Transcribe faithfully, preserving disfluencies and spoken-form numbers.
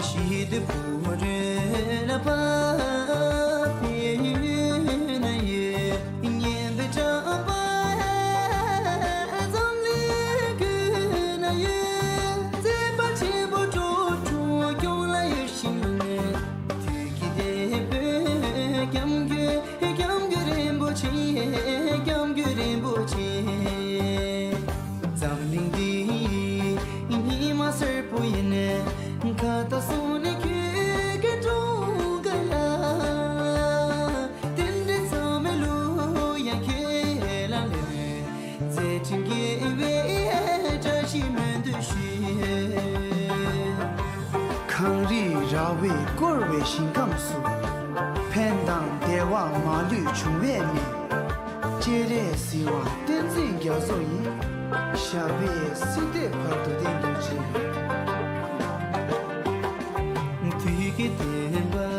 ཞི་བདེ་བོ་རེ་ལ་བབས་པའི་ཡུལ་ན་ཡོད། སྙན་པའི་བྲག་པ་འཛམ་གླིང་ཀུན་ན་ཡོད། མཛད་པ་ཆེན་པོ་འགྲོ་དྲུག་སྐྱོང་ལ་ཡོད་ཞིང་། དུས་ཀྱི་དེད་དཔོན་སྐྱབས་མགོན། སྐྱབས་མགོན་རིན་པོ་ཆེ། སྐྱབས་མགོན་རིན་པོ་ཆེ། འཛམ་གླིང་འདིའི་ཉི་མ་སེར་པོ་ཡིན། ཁ་ཏ་སོང་ནས་ཁྱོད་ཀྱི་གྲོངས་ག་ལ། རྟེན་འབྲེལ་ཚང་མའི་གླུ་དབྱངས་ཁྱོད་ལ་ལེན། མཛད་འཕྲིན་རྒྱས་པའི་བཀྲ་ཤིས་སྨོན་འདུན་ཞུ། གངས་རིའི་ར་བས་བསྐོར་བའི་ཞིང་ཁམས་སུ། ཕན་དང་བདེ་བ་མ་ལུས་འབྱུང་བའི་གནས། སྤྱན་རས་གཟིགས་དབང་བསྟན་འཛིན་རྒྱ་མཚོ་ཡི། ཞབས་པད་སྲིད་མཐའི་བར་དུ་བརྟན་གྱུར་ཅིག། དུས་ཀྱི་བདེན་པ་